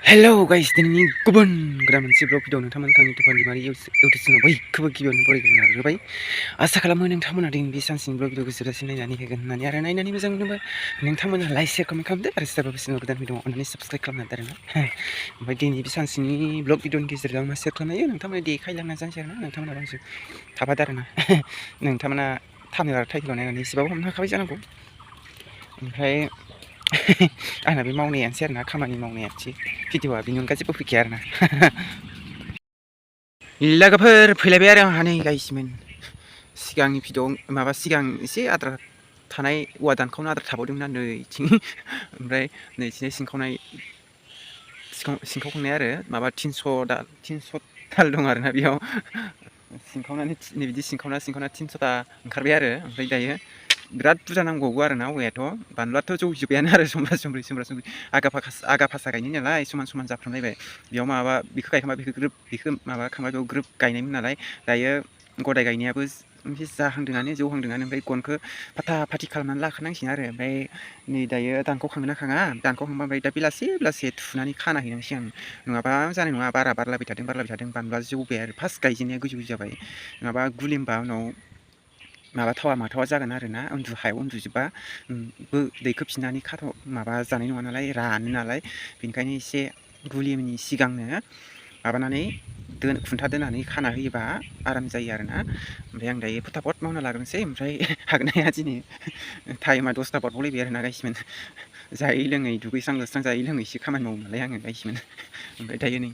Hello guys, दिनैनि गुबुन गोदान मोनसे ब्लग भिडिअ नोंथांमोनखौ आंनि तुफान दैमारि इउटुब चेनेलाव बयखौबो गिबियावनो बरायग्रोना लाग्रोबाय। आसा खालामो नोंथांमोना दिनै बे सानसेनि ब्लग भिडिअखौ जोबजासिम नायनानै होगोन होननानै आरो नायनानै मोजां मोनोबा नोंथांमोना लाइक शेयार कमेन्ट खालामदो आरो सोरबाफोर चेनेलाव गोदान फैदों अननानै साबस्क्राइब खालामना दोन आरोना। ओमफ्राय दिनै बे सानसेनि ब्लग भिडिअनि गेजेरजों मा शेयार खालामनो हायो नोंथांमोना देखायलांना जानिसै आरोना नोंथांमोना बांसिन थाफादो आरोना। नोंथांमोना थामनेल आरो टाइटेलाव नायनानै एसेबाबो हमनो हाखाबाय जानांगौ। ओमफ्राय आंना बे मावनायानोसै आरोना खामानि मावनायानोसै भिडिअआ बेनि अनगा जेबो फैखाया आरोना। लोगोफोर फैलायबाय आरो आंहा नै गाइसमोन सिगांनि भिडिअ माबा सिगां एसे आद्रा थानाय औवा दानखावनो आद्रा थाबावदोंमोन ना नैथिं ओमफ्राय नैथिंजाय सिनखावखांनाय आरो माबा 300 दाल दं आरोना बेयाव सिनखावनानै नै बिदि सिनखावना 300ता ओंखारबाय आरो ओमफ्राय दायो बिराद बुरजा नांबावगौ आरोना औवायाथ' बानलुआथ' जौजोब्बायानो आरो सोमब्रा सोमब्रि आगा फासा गायनाय नालाय समान समान जाफ्रामलायबाय बेयाव माबा बेखौ गायखांबा बेखौ माबा खांबा बेयाव ग्रोब गायनायमोन नालाय दायो गदाय गायनायाबो जाहांदोंआनो जौहांदोंआनो ओमफ्राय गनखौ फाथा फाथि खालामनानै लाखानांसिगोन आरो ओमफ्राय नै दायो दानखावखांगोन ना खाङा दानखावखांबा ओमफ्राय दा बेलासे थुनानै खाना हैनांसिगोन नङाबा जानाय नङा बारा बारलाबाय थादों बानलुआ जौबाय आरो फार्स्ट गायजेननाया गोजौ जाबाय नङाबा गुलिमबा उनाव माबा थावा माथावा जागोन आरोना हायाव उन्दुजोबबा दैखौ फिनानै माबा जानाय नङा नालाय रानो नालाय बेनिखायनो एसे गुलिमनि सिगांनो माबानानै खुन्था दोनानै खाना होयोबा आराम जायो आरोना ओमफ्राय आं दायो फटाफट मावना लाग्रोनोसै ओमफ्राय हागोन हाया दिनै टाइमा 10ता बारबावलायबाय आरोना गाइसमोन जायै लोङै दुगैस्रां लोबस्रां जायै लोङैसो खामानि मावो नालाय आङो गाइसमोन ओमफ्राय दायो नै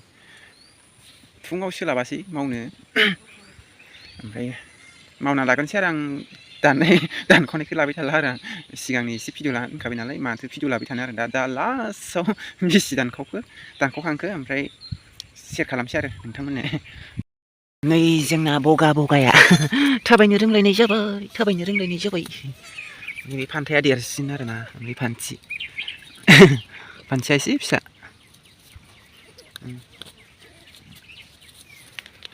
फुङाव सोलाबासै मावनो ओमफ्राय मावना लागोनसै आरो आं दानख'नायखौ लाबाय थाला आरो आं सिगांनि एसे भिडिअ लाखाबाय नालाय माथो भिडिअ लाबाय थानो आरो दा लास्टआव बेसे दानखावखांखो ओमफ्राय शेयार खालामसै आरो नोंथांमोननो नै जोंना बगाया थाबायनो रोंलायनाय जाबाय नैबे फान्थाया देरसिन आरोना ओमफ्राय फान्थिया एसे फिसा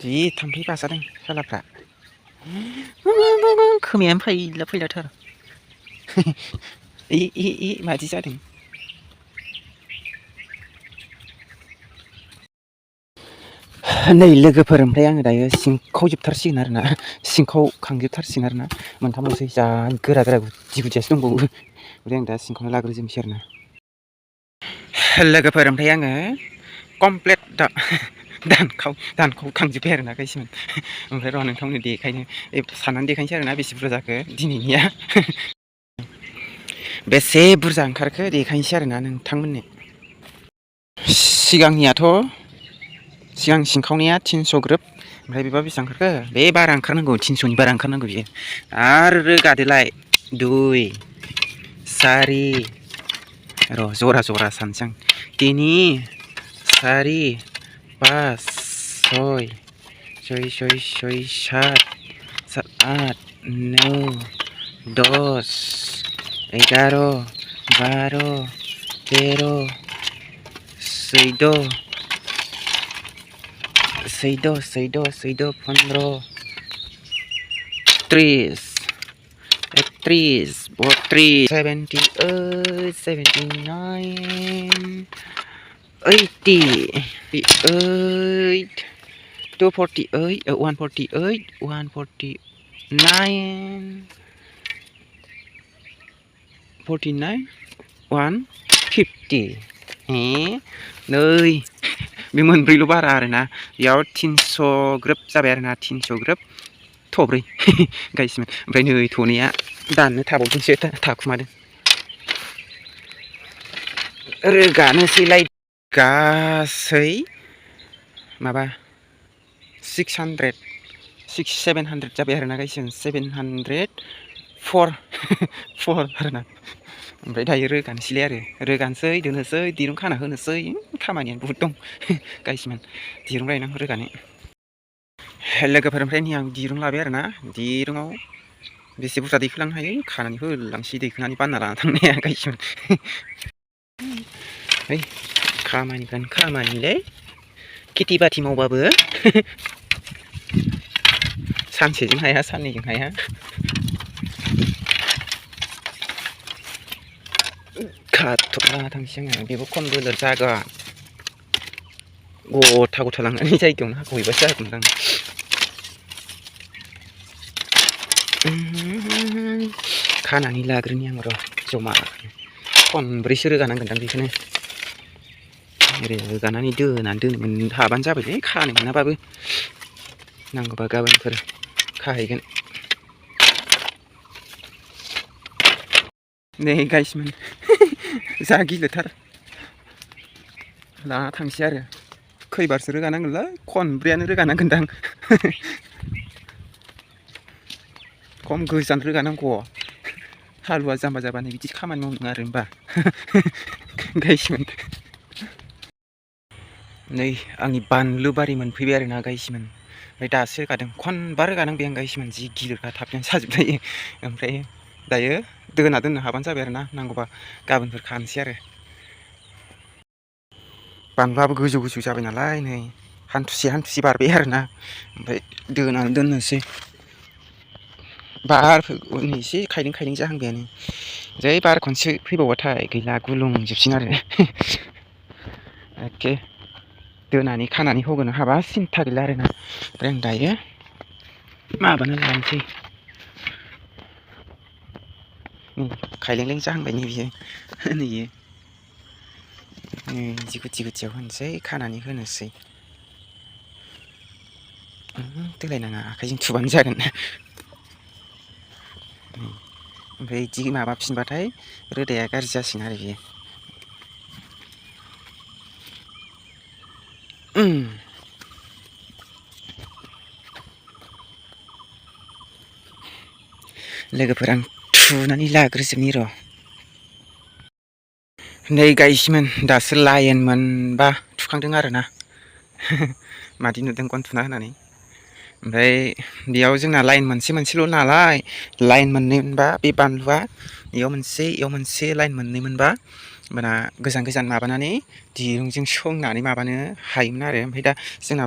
जि थाम्फै बाजादों सालाफ्रा खोमायानो फैलाथार मादि जादों नै लोगोफोर ओमफ्राय आङो दायो सिंखावजोबथारसिगोन आरोना सिंखावखांजोबथारसिगोन आरोना मोनथामल'सै जा गोरा गुदियासो दंबावो ओमफ्राय आं दा सिंखावना लाग्रोजोबनोसै आरोना लोगोफोर ओमफ्राय आङो कमप्लिट दानखावखांजोब्बाय आरोना गाइसमोन ओमफ्राय र' नोंथांमोननो देखायनो साननानै देखायनोसै आरोना बेसे बुरजा जाखो दिनैनिया बेसे बुरजा ओंखारखो देखायनोसै आरोना नोंथांमोननो सिगां सिंखावनाया 300 ग्रोब ओमफ्राय बेबा बेसेबां ओंखारखो बे बारा ओंखारनांगौ 300नि बारा ओंखारनांगौ बियो आरो रोगादोलाय 2 4 र' जरा सानसै आं 3 4 5 6 7 8 9 10 11 12 13 14 15 30 31 32 33 79 80 248 148 149 49 150 नै बे मोनब्रैल' बारा आरोना बेयाव 300 ग्रोब जाबाय आरोना 300 ग्रोब थब्रै गाइसमोन ओमफ्राय नै थ'नाया दाननो थाबावदोंसो थाखुमादों रोगानोसैलाय गासै माबा 700 जाबाय आरोना गाइसमोन 704 आरोना ओमफ्राय दायो रोगानोसैलाय आरो दोनोसै दिरुं खाना होनोसै खामानियानो बहुद दं गाइसमोन दिरुं लायनांगौ रोगानो लोगोफोर ओमफ्राय नै आं दिरुं लाबाय आरोना दिरुङाव बेसे बुरजा दैखोलांनो हायो खानानै होलांसै दैखोनानै बानना लाना थांनाया गाइसमोन खामानिलै खेथि बाथि मावबाबो सानसेजों हाया साननैजों हाया खाथ'ना थांसै आङो बेबो खम बोलोर जागोन गथा गथा लांनानै जायगायावनो हाखावहैबासो जागौमोनदां खानानै लाग्रोनि आं र' जमा खनब्रैसो रोगानांगोनदां बेखौनो रोगानानै दोननो हाबानो जाबायलै खानो मोनाबाबो नांगौबा गाबोनफोर खाहैगोन नै गाइसमोन जा गिलोथार लाना थांसै आरो खैबारसो रोगानांगोनलै खनब्रैयानो रोगानांगोनदां खम गोजान रोगानांगौ हालुवा जाम्बा जाबानो बिदि खामानि मावनो आरो होमबा गाइसमोन नै आंनि बानलु बारि मोनफैबाय आरोना गाइसमोन ओमफ्राय दासो रोगादों खनबा रोगानांबाय आं गाइसमोन जि गिलिरखा थाबनो साजोबलायो ओमफ्राय दायो दोननो हाबानो जाबाय आरोना नांगौबा गाबोनफोर खानोसै आरो बानलुआबो गोजौ गोजौ जाबाय नालाय नै हान्थुसे बारबाय आरोना ओमफ्राय दोनानै दोननोसै बार एसे खायलें जाहांबायानो जै बार खनसे फैबावबाथाय गैला गुलुंजोबसिन आरो एखे दोनानै खानानै होगोनो हाबा सिन्था गैला आरोना ओमफ्राय आं दायो माबाना लानोसै खायलें जाहांबाय नै बियो नैयो जि गुथियाव होनोसै खानानै होनोसै दोलायनाङा आखाइजों थुबानो जागोन ओमफ्राय बिदि माबाफिनबाथाय रोदाया गाज्रि जासिगोन आरो बियो लोगोफोर आं थुनानै लाग्रोजोबनि र' नै गाइसमोन दासो लाइन मोनबा थुखांदों आरोना मादि नुदों गन थुना होनानै ओमफ्राय बेयाव जोंना लाइन मोनसेल' नालाय लाइन मोननै मोनबा बे बानलुआ इयाव मोनसे लाइन मोननै मोनबा होमबाना गोजान माबानानै दिरुंजों सोंनानै माबानो हायोमोन आरो ओमफ्राय दा जोंना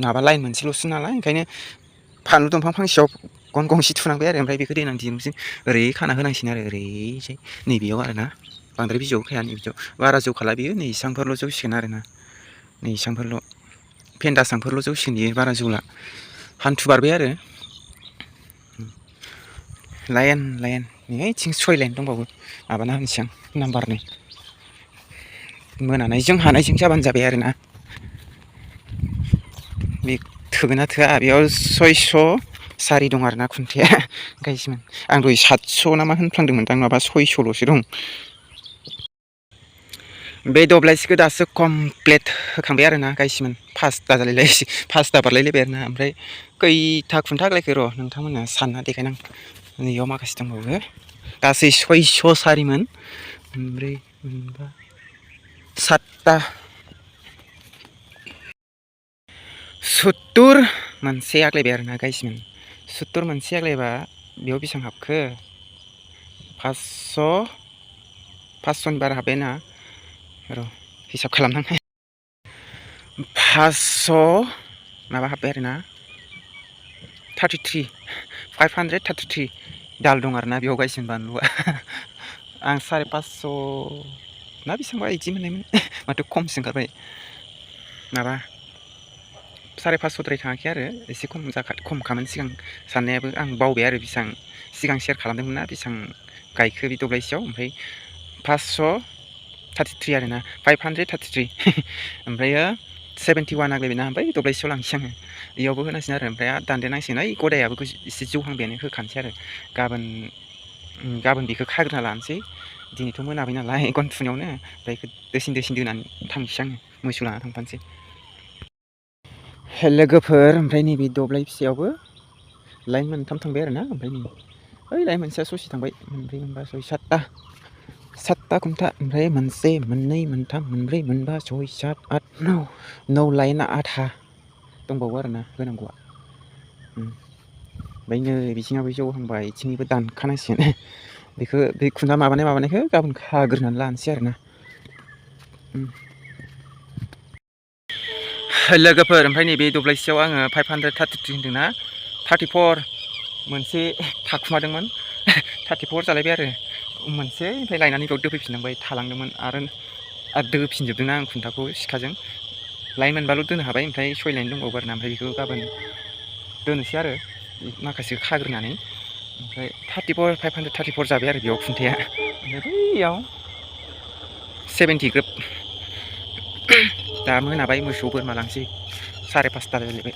माबा लाइन मोनसेल'सो नालाय ओंखायनो फानलु दंफां फांसेयाव गन गंसे थुनांबाय आरो ओमफ्राय बेखौ देनां दिरुंजों ओरै खाना होनांसिगोन आरो ओरैजाय नैबेयाव आरोना बांद्राय बिजौआव खाया नैबिदियाव बारा जौखाला बियो नै इसांफोरल' जौसिगोन आरोना नै इसांफोरल' फेन्दासांफोरल' जौसिगोन बियो बारा जौला हान्थु बारबाय आरो लाइन नैथिं 6 लाइन दंबावो माबाना होनोसै आं नाम्बारनै मोनानायजों हानायजों जाबानो जाबाय आरोना बे थोगोना थोआ बेयाव 604 दं आरोना खुन्थाया गाइसमोन आं दहाय 700 ना मा होनफ्लांदोंमोन दां माबा 600ल'सो दं बे दब्लायसेखौ दासो कमप्लिट होखांबाय आरोना गाइसमोन फासथा बारलायलायबाय आरोना ओमफ्राय खैथा खुन्था आग्लायखो र' नोंथांमोननो सानना देखायनां नैयाव माखासे दंबावो गासै 604 मोन मोनब्रै मोनबा 7ता 70 मोनसे आग्लायबाय आरोना गाइसमोन 70 मोनसे आग्लायबा बेयाव बेसेबां हाबखो 500नि बारा हाबबायना र' हिसाब खालामनांगोन 500 माबा हाबबाय आरोना 533 दाल दं आरोना बेयाव गाइसमोन बानलुआ आं 550 ना बेसेबांबा बिदि मोननायमोन माथो खमसो ओंखारबाय माबा 550द्राय थाङाखै आरो एसे खमखामोन सिगां साननायाबो आं बावबाय आरो बेसेबां सिगां शेयार खालामदोंमोन ना बेसेबां गायखो बे दब्लायसेयाव ओमफ्राय 533 आरोना 533 ओमफ्रायो 71 आग्लायबायना ओमफ्राय दब्लायसेयाव लांसै आङो इयावबो होनांसिगोन आरो ओमफ्राय दानदेरनांसिगोन ओइ गदायाबो एसे जौहांबायानो होखानोसै आरो गाबोन बेखौ खाग्रोना लानोसै दिनैथ' मोनाबाय नालाय गन थुनायावनो ओमफ्राय बेखौ दोसिन दोनानै थांसै आङो मोसौ लाना थांफानोसै लोगोफोर ओमफ्राय नैबे दब्लाय फिसायावबो लाइन मोनथाम थांबाय आरोना ओमफ्राय नै ओइ लाइन मोनसेया ससे थांबाय मोनब्रै मोनबा 6 7ता खुन्था ओमफ्राय मोनसे मोननै मोनथाम मोनब्रै मोनबा 6 7 8 9 लाइनआ आधा दंबावो आरोना होनांगौआ ओमफ्राय नै बिथिङाबो जौहांबाय बिथिंनिबो दानखानांसिगोन बेखौ बे खुन्था माबानायखौ गाबोन खाग्रोनानै लानोसै आरोना लोगोफोर ओमफ्राय नैबे दब्लायसेयाव आङो 533 होन्दोंना 34 मोनसे थाखुमादोंमोन 34 जालायबाय आरो मोनसे ओमफ्राय लायनानै बेयाव दोफैफिननांबाय थालांदोंमोन आरो दोफिनजोबदोंना आं खुन्थाखौ सिखाजों लाइन मोनबाल' दोनो हाबाय ओमफ्राय 6 लाइन दंबावो आरोना ओमफ्राय बेखौ गाबोन दोनोसै आरो माखासे खाग्रोनानै ओमफ्राय 534 जाबाय आरो बेयाव खुन्थाया ओमफ्राय बैयाव 70 ग्रोब दा मोनाबाय मोसौ बोरमा लांसै 5:30 जालायबाय